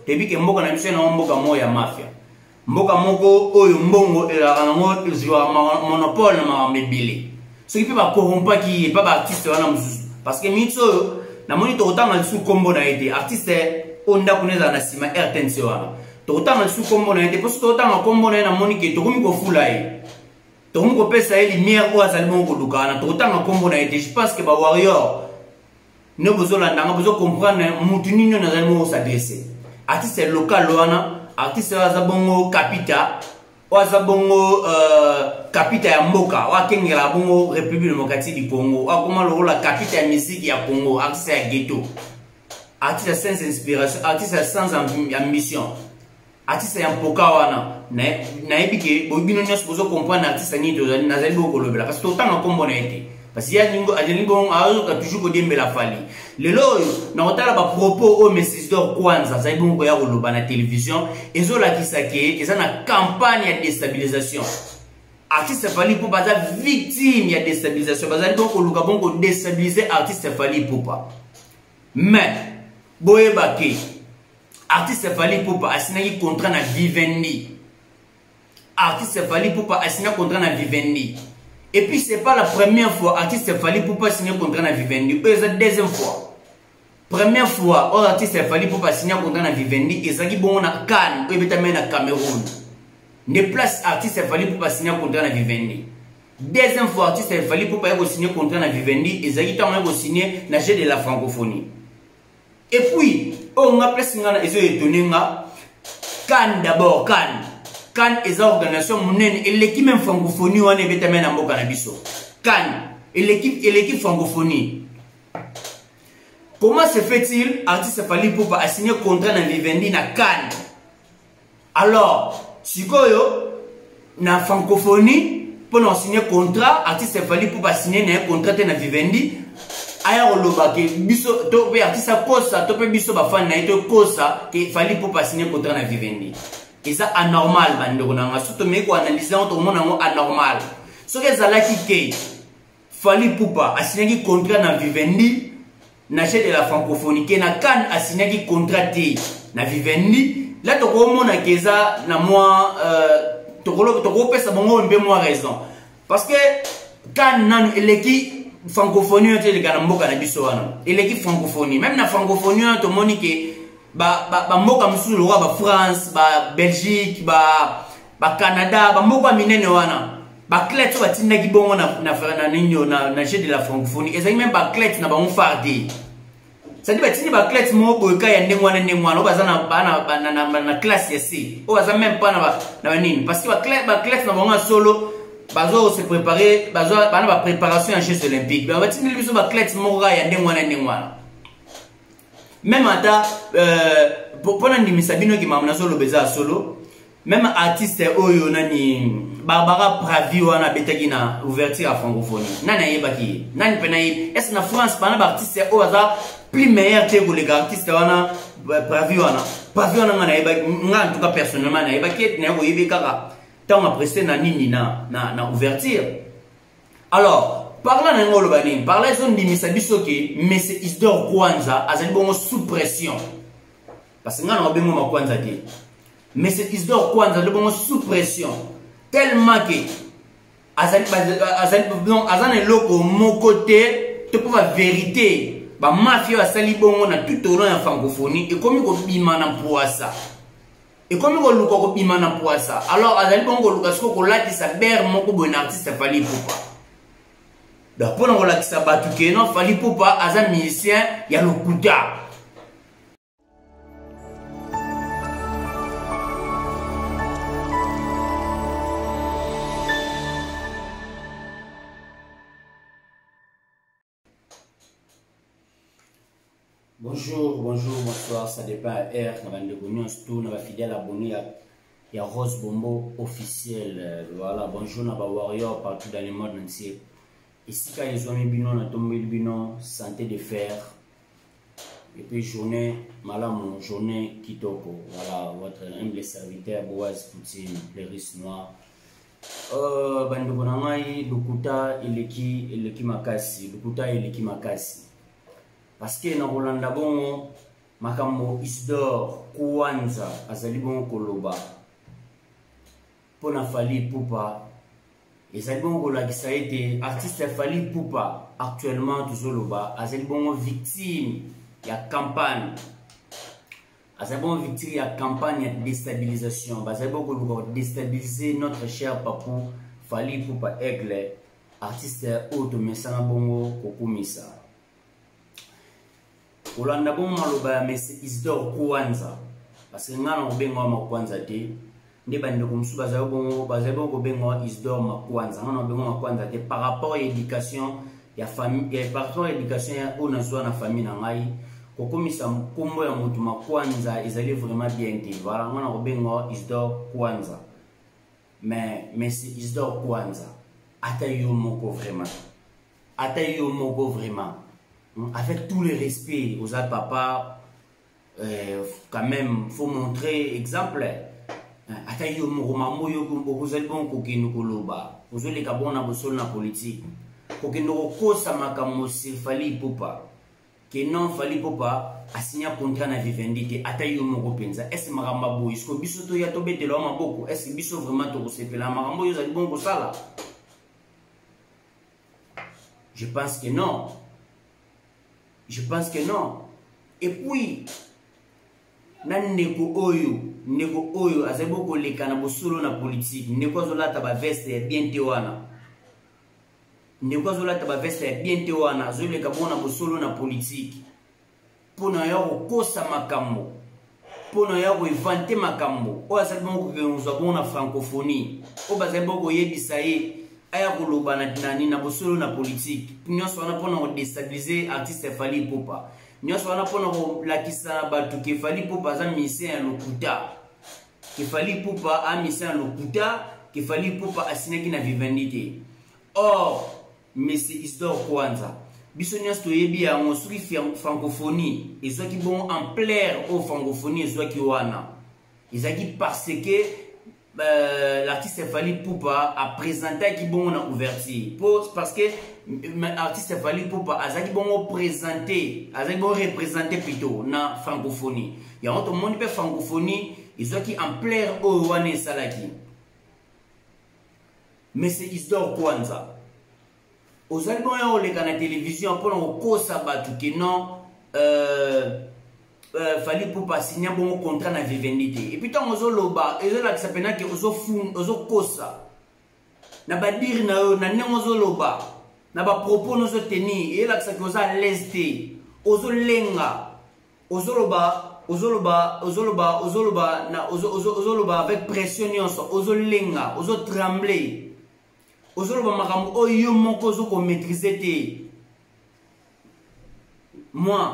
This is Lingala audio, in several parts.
Toyebi ke mboka na biso na mboka moko ya mafia. Mboka moko oyo mbongo elaka nango ezwaka monopole na makambo ebele. Soki mpe bakorompaki ye pa baartiste wana mosusu. Parce que miniti oyo namoni tokotanga lisusu nkombo na ye te. Artiste oyo ndako na ezala na nsima RTNC wana. Tokotanga lisusu nkombo na ye te. Mpo soki tokotanga nkombo na ye namoni ke tokomi kofula ye. Tokomi kopesa ye lumière oyo azali bongo koluka wana. Tokotanga nkombo na ye te. Je pense que ba warrior nde bozolanda nga bozo comprendre mutu nini oyo nazali bongo s'adresse. Artiste local wana, artiste oyo aza bongo kapita, oyo aza bongo kapita ya mboka, oyo akengelaka bongo République démocratique du Congo, oyo akoma lokola kapita ya musique ya Congo, artiste ya ghetto, artiste sans inspiration, artiste sans ambition, artiste ya mpoka wana. Nayebi ke bino nyonso bozo comprendre artiste nini tozali nazali bongo kolobela, parce que totanga nkombo na ye te, parce que ye azali bongo azoka toujours kodiembela Fally. Lelo oyo na kotala ba propos oyo Monsieur Isidore Kwanza azali bongo koya koloba na télévision, ezolakisa ke eza na campagne ya déstabilisation. Artiste Fally Ipupa aza victime ya déstabilisation, bazali bongo koluka bongo kodéstabiliser artiste Fally Ipupa. Mais boyeba ke artiste Fally Ipupa asinaki contrat na Vivendi. Artiste Fally Ipupa asina contrat na Vivendi. Et puis c'est pas la première fois artiste Fally Ipupa signé contrat na Vivendi. Oyo eza deuxième fois. Première fois oyo artiste Fally Ipupa signé contrat na Vivendi ezalaki bongo na CAN oyo ebetamaki na Cameroun. Nde place artiste Fally Ipupa signé contrat na Vivendi. Deuxième fois artiste Fally Ipupa ya ko signé contrat na Vivendi ezalaki ntango ya ko signé na Jeux de la francophonie. Et puis oyo nga place nga na ezo étonner nga, CAN d'abord, CAN. CAN eza organisation monene eleki même francophonie wana ebetami na mboka na biso. CAN eleki francophonie. Comment se fait-il artiste Fally Ipupa a signé contrat na Vivendi na CAN? Alors sikoyo na francophonie mpo na signé contrat, artiste Fally Ipupa signé na ye contrat te na Vivendi, aya koloba ke biso to pe artiste akosa to pe biso bafani na ye tokosa ke Fally Ipupa signé contrat na Vivendi. Eza anormal bandeko na nga, soki tomeki koanalyse yango tokomona yango anormal. Soki ezalaki ke Fally Ipupa asignaki contrat na Vivendi na Jeux de la francophonie, ke na CAN asignaki contrat te na Vivendi, là tokomona ke eza na mwa tokopesa bango mpe mwa raison, parce que CAN nanu eleki francophonie oyo eleka na mboka na biso wana, eleki francophonie. Même na francophonie wana tomoni ke ba mboka mosusu lokola ba France, ba Belgique, ba Canada, ba mboka minene wana, ba athlètes oyo batindaki bongo na Jeux de la francophonie ezalaki même ba athlètes na bango phare te. C'est-à-dire batindi ba athlètes moko boye ka ya ndenge wana ndenge wana, oyo baza na classe ya C, oyo baza même pas na ba nini, parce que ba athlètes na bango ya solo bazo se préparer, bazo bana ba préparation ya Jeux olympiques, ba batindi biso ba athlètes moko kaka ya ndenge wana ndenge wana. Même ata mpona ndimisa bino ke makambo nazoloba eza ya solo, même artiste oyo nani Barbara Pravi wana abetaki na ouverture ya francophonie, nani ayebaki ye? Nani mpe nayebi? Est-ce na France bana ba artiste oyo aza plus meilleur te koleka artiste wana Pravi wana? Pravi wana nga nayebaki, nga en tout cas personnellement nayebaki ete naye koyebi kaka ntango apreste na nini na ouverture. Alors par là na yango oloba nini? Par là ezondimisa biso ke Monsieur Isidore Kwanza azali bongo sous pression, parce que nga na obengo ma Kwanza te. Monsieur Isidore Kwanza azali bongo sous pression tellement que azali, azali, non, aza na eloko moko te to mpo ba vérité ba mafia oyo asali bongo na tout au long ya francophonie ekomi kobima na mpoasa, ekomi koluka kobima na mpoasa. Alors azali bongo koluka sikoyo kolatisa bere moko boye na artiste Fally Ipupa. Donc mpona kolakisa bato ke non, Fally Ipupa aza musicien ya lokuta. Bonjour, bonjour, bonsoir, ça dépend à heure, na bandeko nyonso tout, na ba fidèle abonné ya Rose Bombo officiel. Voilà, bonjour na ba warrior partout dans le monde entier. Esika ezwami bino na tombeli bino santé de fer. Et puis journée malamu, journée kitoko. Voilà, votre humble serviteur Boaz Poutine, le riche noir. Bandeko na ngai, lokuta eleki makasi, lokuta eleki makasi. Parce que na kolanda bongo Makambo Isidore Kwanza azali bongo koloba mpo na Fally Ipupa ezali bongo kolakisa ete artiste Fally Ipupa actuellement tozoloba azali bongo victime ya campagne, azali bongo victime ya campagne ya déstabilisation. Bazali bongo koluka kodéstabiliser notre cher Papou Fally Ipupa Aigle, artiste oyo tomesana bongo kokumisa. Kolanda bongo maloba ya Monsieur Isidore Kwanza, parce que ngai na kobenga wa Makwanza te, nde bandeko mosusu bazali bongo kobenga wa Isidore Makwanza. Ngai na kobenga Makwanza te par rapport ya éducation ya famille, par rapport ya éducation oyo nazwa na famille na ngai. Kokomisa nkombo ya motu Makwanza ezali vraiment bien te. Voilà, ngai na kobenga wa Isidore Kwanza. Mais Monsieur Isidore Kwanza, ata yo moko vraiment, ata yo moko vraiment, avec tout le respect aux autres papa, quand même faut montrer exemple. Ata yo moko, mambo oyo okozali bongo kokende koloba, ozoleka bongo na bosolo na politike, kokende kokosa makambo sur Fally Ipupa ke non, Fally Ipupa asinya contrat na Vivendi te. Ata yo moko mpenza, ese makambo ya boye, siko biso toya tobetela wa maboko? Ese biso vraiment tokosepela makambo oyo ozali bongo kosala? Je pense que non, je pense que non. Et puis na ndeko oyo, ndeko oyo azali bokoleka na bosolo na politike, ndeko azolata baveste ya bien te wana, ndeko azolata baveste ya bien te wana, azoleka bongo na bosolo na politike mpo na ya kokosa makambo, mpo na ya koinventer makambo oyo azali bongo kokozwa bongo na francophonie, oyo bazali bongo koyebisa ye aya koloba na nani, na bosolo na politike. Nyonso wana mpona kodéstabiliser artiste Fally Ipupa. Nyonso wana mpona kolakisa na bato ke Fally Ipupa aza musicien ya lokuta, ke Fally Ipupa a musicien ya lokuta, ke Fally Ipupa asinyaki na Vivendi te. Or Monsieur Isidore Kwanza, biso nyonso toyebi yango, soki francophonie ezwaki bongo ampleur oyo francophonie ezwaki wana, ezalaki parce que l'artiste Fally Ipupa aprésentaki bongo na ouverture po, parce que artiste Fally Ipupa azalaki bongo présenté, azalaki bongo représenté plutôt na francophonie. Yango tomoni mpe francophonie ezwaki ampleur oyo wana esalaki. Monsieur Isidore Kwanza, ozali bongo ya koleka na télévision mpona kokosa bato ke non, Fally Ipupa asinya bongo contrat na Vivendi te. Et puis ntango ozoloba, ezolakisa mpena ke ozokosa na badires na yo, na ndenge ozoloba, na bapropos nozotenir, eyelakisaki oza à l'aise te, ozolenga, ozoloba, ozoloba, ozoloba, ozoloba na ozoloba avec pression nyonso, ozolenga, ozotremble, ozoloba makambo oyo yo moko ozokomaîtrise te. Moi,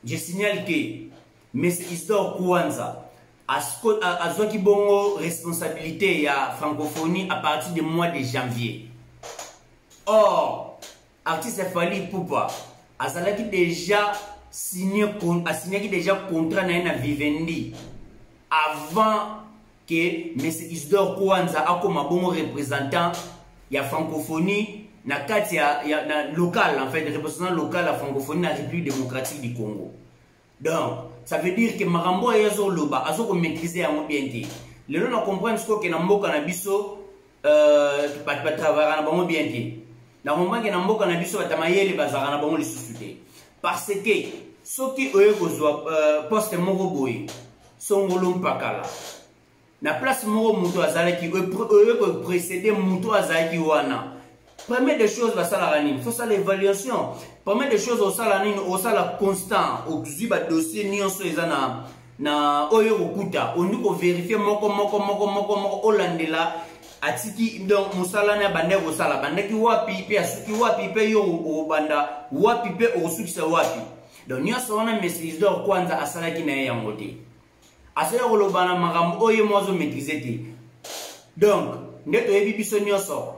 je signale que Monsieur Isidore Kwanza azwaki bongo responsabilité ya francophonie à partir du mois de janvier. Or artiste Fally Ipupa azalaki déjà signé, asignaki déjà contrat na ye na Vivendi avant que Monsieur Isidore Kwanza akoma bongo représentant ya francophonie na kati ya na local, en fait représentant local ya francophonie na République démocratique du Congo. Donc ça veut dire que makambo oyo azoloba, azokomaîtrise yango bien te. Lelo na comprendre sikoyo ke na mboka na biso, bato batravaillaka na bango bien te. Na comprendre ke na mboka na biso, bato mayele bazalaka na bango lisusu te, parce que soki oye kozwa poste moko boye, songolo mpakala, na place moko moto azalaki, oye koprécéder moto azalaki wana, première des choses basalaka nini? Faut sala évaluation. Première des choses, osala nini? Osala constat, ozwi badossier nyonso eza na oyo kokuta, ondi kovérifier moko moko moko moko moko, olandela atiki. Donc mosala na bandaki kosala, bandaki wapi mpe asuki wapi, mpe yo okobanda wapi mpe okosukisa wapi. Donc nyonso wana, Monsieur Isidore Kwanza asalaki na ye yango te. Asali koloba na makambo oyo ye mo azomaîtrise te. Donc nde toyebi biso nyonso,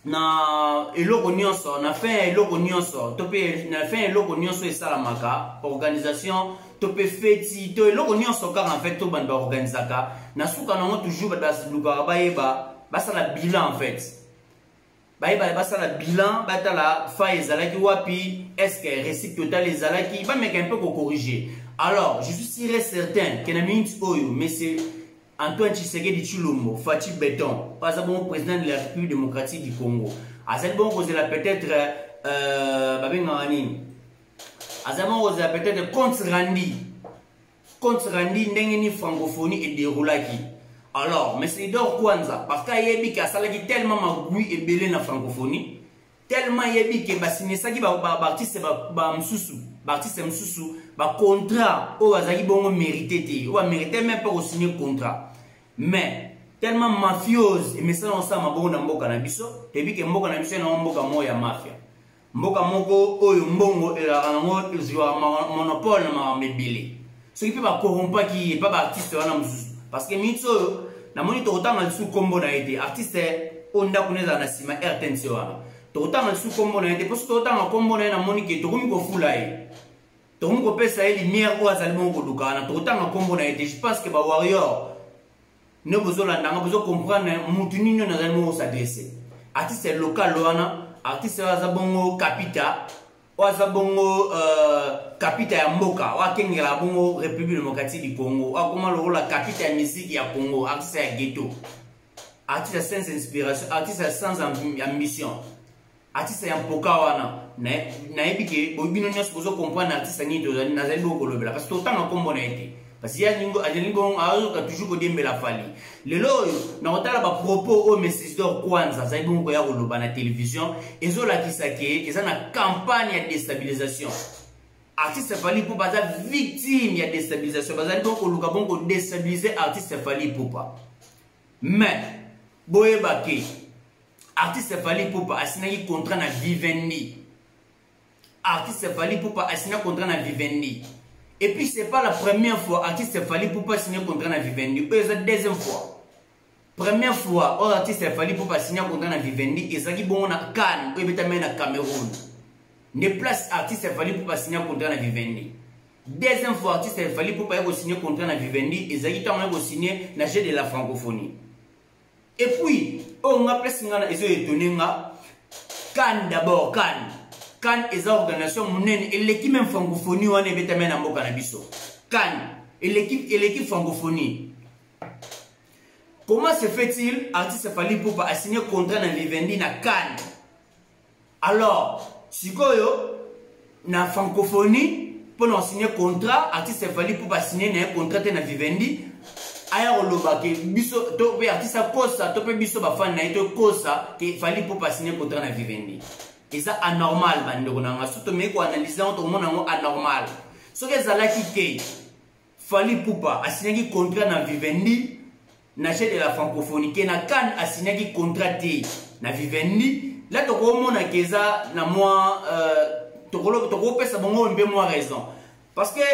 na eloko nyonso, na fin ya eloko nyonso, to mpe na fin ya eloko nyonso esalamaka, organisation to mpe feti to eloko nyonso kaka, en fait to bando baorganisaka, na suka nango toujours bato balukaka bayeba, basala bilan. En fait Bayeba basala bilan, batala faille ezalaki wapi, est-ce que réussite totale ezalaki, bameka un peu kocorriger. Alors je suis sûr et certain que na minute oyo, monsieur Antoine Tshisekedi Tshilombo, Fatshi Béton, aza bongo président de la République démocratique du Congo, azali bongo kozela peut-être babengaka nini, azali bongo kozela peut-être compte rendu, compte rendu ndenge nini francophonie edéroulaki. Alors monsieur Isidore Kwanza, parce que ayebi ke asalaki tellement magui ebele na francophonie, tellement ayebi ke basinisaki baartiste bamosusu, baartiste mosusu bacontrat oyo bazalaki bongo mérité te, oyo bamérité même mpe kosigne contrat, mais tellement mafiose emesana kosala mabongo na mboka na biso. Toyebi ke mboka na biso enango mboka moko ya mafia, mboka moko oyo mbongo ezalaka nango, ezwaka monopole na makambo ebele. Soki mpe bakorompaki ye mpa baartiste wana mosusu, parce que miniti oyo namoni tokotanga lisusu nkombo na ye te, artiste oyo ndako na ezala na nsima RTNC wana, tokotanga lisusu nkombo na ye te. Mpo soki tokotanga nkombo na ye, namoni ke tokomi kofula ye, tokomi kopesa ye lumière oyo azali bongo koluka wana. Tokotanga nkombo na ye te. Je pense que bawarrior nde bozolandanga, bozocomprendre mutu nini oyo nazali bongo s'adresse. Artiste local wana, artiste oyo aza bongo kapita, oyo aza bongo kapita ya mboka, oyo akengelaka bongo République démocratique du Congo, oyo akoma lokola kapita ya musique ya Congo, artiste ya ghetto, artiste sans inspiration, artiste sans ambition, artiste ya mpoka wana. Nayebi ke bino nyonso bozocomprendre artiste nini nazali bongo kolobela, parce que totanga nkombo na ye te, parce que ye azali bongo azoka toujours kodiembela Fally. Lelo oyo na kotala bapropos oyo monsieur Isidore Kwanza azali bongo koya koloba na télévision, ezolakisa ke eza na campagne ya déstabilisation. Artiste Fally Ipupa aza victime ya déstabilisation, bazali bongo koluka bongo kodéstabiliser artiste Fally Ipupa. Mais boyeba ke artiste Fally Ipupa asinaki contrat na Vivendi. Artiste Fally Ipupa asina contrat na Vivendi, et puis c'est pas la première fois artiste Fally Ipupa signé contrat na Vivendi. Oyo eza deuxième fois. Première fois oyo artiste Fally Ipupa signé contrat na Vivendi ezalaki bongo na CAN oyo ebetamaki na Cameroun, nde place artiste Fally Ipupa signé contrat na Vivendi. Deuxième fois artiste Fally Ipupa ye kosigné contrat na Vivendi ezalaki ntango ye kosigné na Jeu de la francophonie. Et puis oyo nga place nga na ezo étonné nga, CAN d'abord, CAN, CAN eza organisation monene, eleki même francophonie wana ebetami na mboka na biso. CAN eleki francophonie. Comment se fait-il artiste Fally Ipupa a signé contrat na Vivendi na CAN, alors sikoyo na francophonie mpona kosigné contrat, artiste Fally Ipupa asigné na ye contrat te na Vivendi, aya koloba ke biso to mpe artiste akosa, to mpe biso bafani na ye tokosa ke Fally Ipupa asigné contrat na Vivendi? Eza anormal, bandeko na nga. So tomeki koanalyse yango, tokomona yango anormal. Soki ezalaki ke Fally Ipupa asignaki contrat na Vivendi na Jeu de la francophonie, ke na CAN asignaki contrat te na Vivendi, la tokomona ke eza na mwa tokopesa bango mpe mwa raison, parce que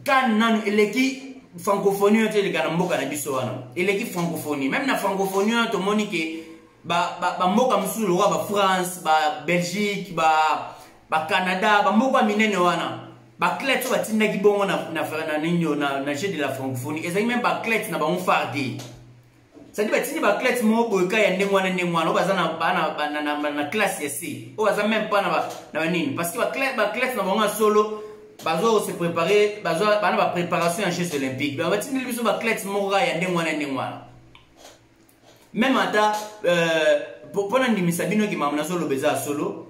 CAN nanu eleki francophonie oyo te eleka na mboka na biso wana, eleki francophonie. Même na francophonie wana tomoni ke bamboka mosusu lokola bafrance, babelgique, bacanada, bamboka minene wana, baathlète oyo batindaki bongo na nini, na Jeu de la francophonie, ezalaki même baathlète na bango phare te. C'est-à-dire batindi baathlète moko boye ka ya ndenge wana, ndenge wana, oyo baza na classe ya C, oyo baza même pas na banini, parce que baathlète na bango ya solo bazo se préparer, bana bapréparation ya Jeux olympiques. Batindeli biso baathlète moko kaka ya ndenge wana, ndenge wana. Même ata mpona ndimisa bino ke makambo nazoloba eza ya solo,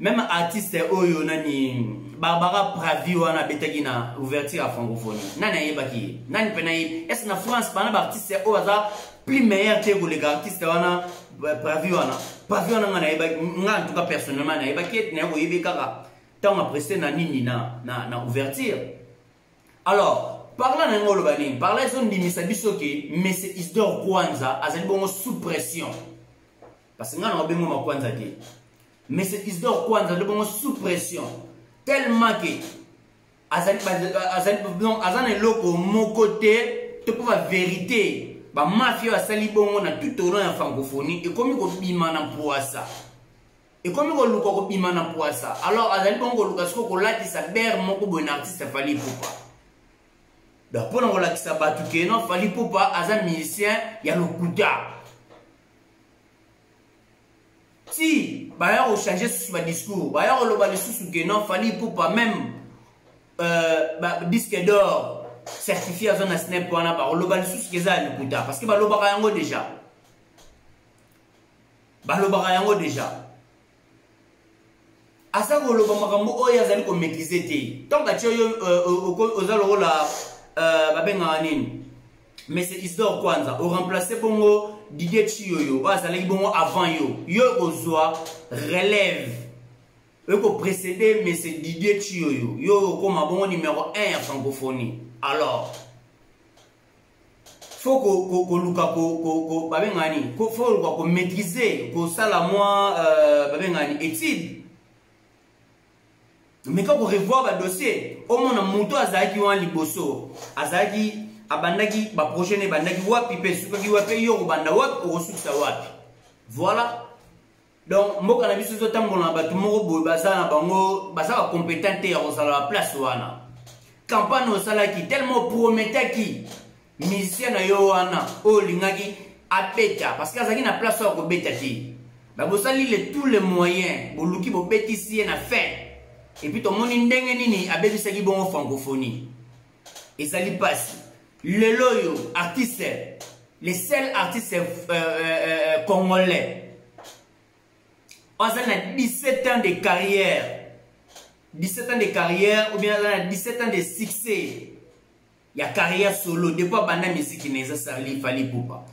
même artiste oyo nani, Barbara Pravi wana, abetaki na ouverture ya francophonie, nani ayebaki ye? Nani mpe nayebi? Est-ce na France bana baartiste oyo aza plus meilleur te koleka artiste wana Pravi wana? Pravi wana nga nayebaki, nga en tout cas personnellement nayebaki ete naye koyebi kaka ntango apreste na nini, na ouverture. Alors par là na yango oloba nini? Par là ezondimisa biso ke monsieur Isidore Kwanza azali bongo sous pression, parce que nga na obengo makwanza te. Monsieur Isidore Kwanza azali bongo sous pression tellement ke azali donc aza na eloko moko te to mpo bavérité bamafia oyo asali bongo na tout au long ya francophonie ekomi kobima na mpoasa, ekomi koluka kobima na poasa. Alors azali bongo koluka sikoyo kolatisa bere moko boye na artiste Fally Ipupa, donc mpona kolakisa bato ke non, Fally Ipupa aza musicien ya lokuta. Ti Baya kochange susu badiscours, baya koloba lisusu ke non, Fally Ipupa même ba disque d'or certifié aza na SNEP wana, bakoloba lisusu ke eza ya lokuta, parce que balobaka yango déjà, balobaka yango déjà. Aza koloba makambo oyo azali komaîtrise te. Ntango batie oyo oza lokola babengaka nini, mais c'est Isidore Kwanza oremplace bongo Didier Chiyoyo oyo azalaki bongo avant yo. Yo okozwa relève, okoprocéder, mais c'est Didier Chiyoyo, yo okoma bongo numéro 1 ya francophonie. Alors faut koluka, babengaka nini, faut koluka komaîtriser, kosala mwa babengaka nini, étude, meka korevoir badossier, omona moto azalaki wana liboso, azalaki, abandaki baprojet na ebandaki wapi mpe esukaki wapi, yo kobanda wapi, okosukisa wapi. Voilà. Donc mboka na biso ezotambola na bato moko boye baza na bango, baza bacompétent te ya kozala baplace wana. Campagne osalaki, tellement oprometaki musicien na yo wana oyo olingaki abeta, parce que azalaki na place oyo akobeta te, babosali le tous les moyens, boluki bobetisi ye na fin, et puis tomoni ndenge nini abebisaki bongo francophonie. Ezali mpasi. Lelo oyo artiste, le seul artiste congolais aza na 17 ans de carrière, 17 ans de carrière ou bien aza na 17 ans de succès ya carrière solo depuis abanda musique na, eza Sali Fally Ipupa.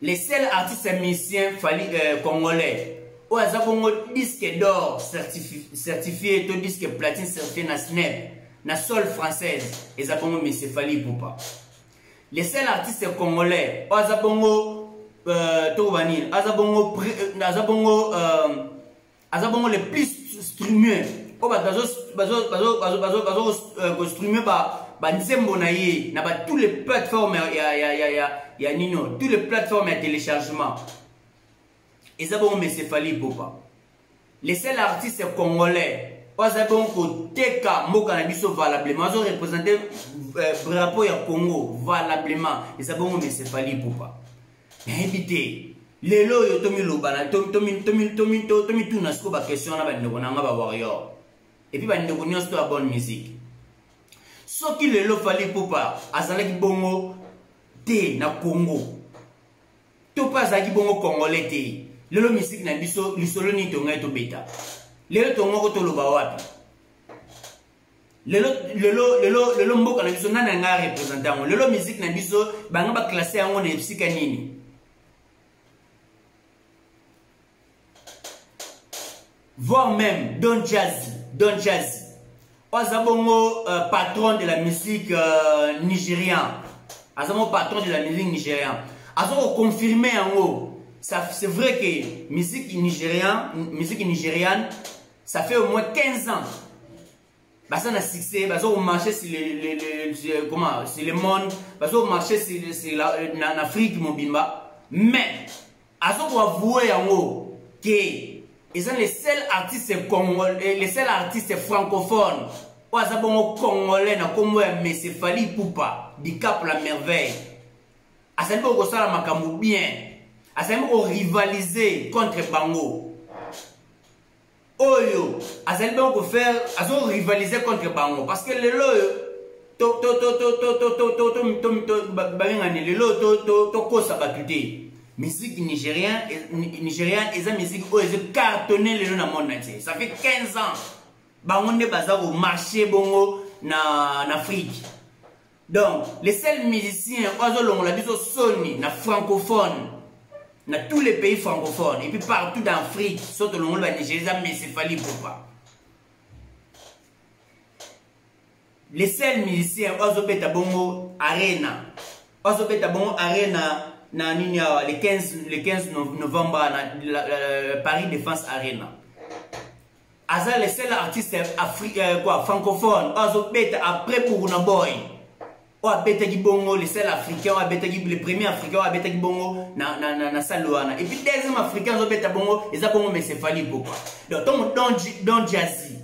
Le seul artiste musicien Fally congolais oyo aza bongo disque d'or certifié to disque platine certifié na SNEP na sol française, eza bongo monsieur Fally Ipupa. Le seul artiste congolais oyo aza bongo tokoba nini, aza bongo le plus streamé, oyo bato bazokostreamer banzembo na ye na ba tous les plateformes ya nino, tous les plateformes ya téléchargement, eza bongo monsieur Fally Ipupa. Le seul artiste congolais oyo aza bongo koteka mboka na biso valablement, azoreprésente drapeau ya Congo valablement, eza bongo monsieur Fally Ipupa. Nayebi te, lelo oyo tomilobana, tomituna sikoyo baquestion wana, bandeko na nga bawarrior et puis bandeko nyonso to ya bonne musique: soki lelo Fally Ipupa azalaki bongo te na Congo, to mpe azalaki bongo congolais te, lelo musique na biso, lisolo nini tongai tobeta lelo? Tongoko toloba wapi lelo? Lelo, lelo, lelo mboka na biso, nani anga représente yango lelo? Musique na biso, banga baclasse yango na esika nini? Voire même Don Jazzy, Don Jazzy oyo aza bongo patron de la musique nigérian, aza bongo patron de la musique nigérian, aza koconfirme yango. C'est vrai que musique nigériane, ça fait au moins 15 ans baza na succès, baza komarcher sur le, comment, sur le monde, baza komarcher sur na Afrique mobimba. Mais aza koavouer yango ke eza le seul artiste congolais, le seul artiste francophone oyo aza bongo congolais na nkombo ya Monsieur Fally Ipupa Dicap la Merveille azali bongo kosala makambo bien, azali bongo korivaliser contre bango oyo azali bongo kofaire, azorivaliser contre bango, parce que lelo oyo babengani, lelo tokosa bato te, musique nigériane eza musique oyo eza cartonné lelo na monde entier. Ça fait 15 ans bango nde baza komarcher bongo na Afrique. Donc les seuls musiciens oyo azolongola biso soni na francophone, na tous les pays francophones et puis partout d'Afrique, so tolongoli banigéria, eza Monsieur Fally Ipupa. Les seuls musiciens oyo azobeta bongo arena, oyo azobeta bongo arena na nini awa, le 15 novembre na la Paris Défense Arena, aza le seul artiste quoi, francophone oyo azobeta après Burna Boy oyo abetaki bongo, le seul africain oyo abetaki, le premier africain oyo abetaki bongo na salle wana, et puis deuxième africain azobeta bongo eza bongo Monsieur Fally Ipupa. Donc ntongo Don Jazzy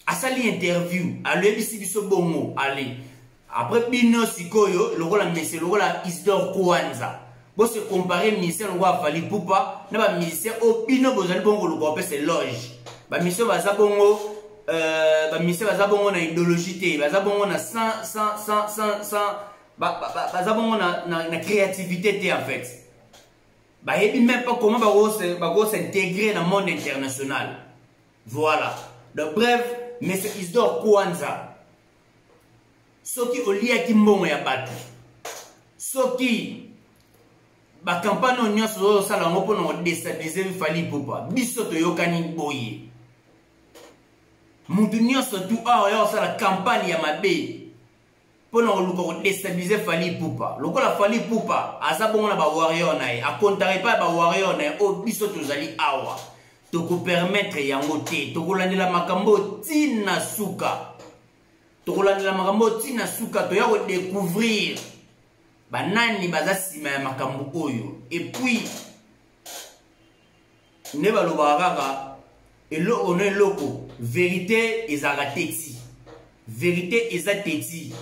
asali interview, aloyebisi biso bongo, ale après bino sikoyo lokola mese, lokola Isidore Kwanza. Bose comparer musicien lokola Fally Ipupa na ba musicien oyo bino bozali bongo koluka kopesa eloge. Ba musicien baza bongo euh, ba musicien baza bongo na idéologie te, baza bongo na sans sans sans sans sans ba, ba, ba, baza bongo na, na, na créativité te en fait. Bayebi même pas comment bako s'intégrer na monde international. Voilà. Donc bref, monsieur Isidore Kwanza, soki oliaki mbongo ya bato, soki bakampagne oyo nyonso ozosala yango mpona kodestabilize Fally Ipupa, biso toyokani boye. Mutu nyonso tu awa ya kosala kampagne ya mabe mpona koluka kodestabilize Fally Ipupa, lokola Fally Ipupa aza bongo na bawarrior na ye, akontaka epai ya bawarrior na ye oyo biso tozali awa, tokopermettre yango te. Tokolandela makambo oyo ntina suka, tokolandela makambo oyo ntina suka, toya kodécouvrir banani baza nsima ya makambo oyo. Et puis nde balobaka kaka eloko na eloko, vérité ezalaka teti, vérité eza teti,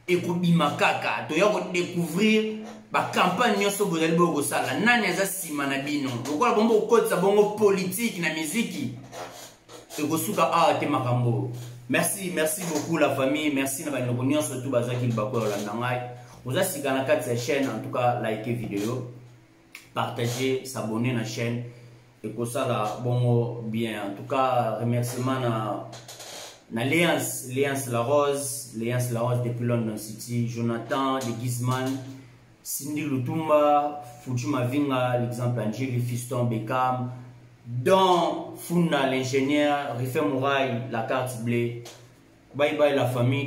ekobima kaka. Toya kodécouvrir bakampagne nyonso bozali boyo kosala, nani aza nsima na bino. Lokola bongo kokotisa bongo politike na miziki, ekosuka awa te makambo. Merci, merci beaucoup la famille, merci na bandeko nyonso tu bazwaki libaku ya kolanda ngai. Oza sika na kati ya chaîne, en tout cas like vidéo, partager, s'abonner na chaîne, ekosala bongo bien. En tout cas remerciement na Léance, Léance La Rose, Léance La Rose depuis London City, Jonathan de Gizman, Cindy Lutumba, Fuji Mavinga, l'exemple Angeli Fiston Beckham, Don Funda l'ingénieur, Riffin Mouraï, la carte bleue. Bye bye la famille.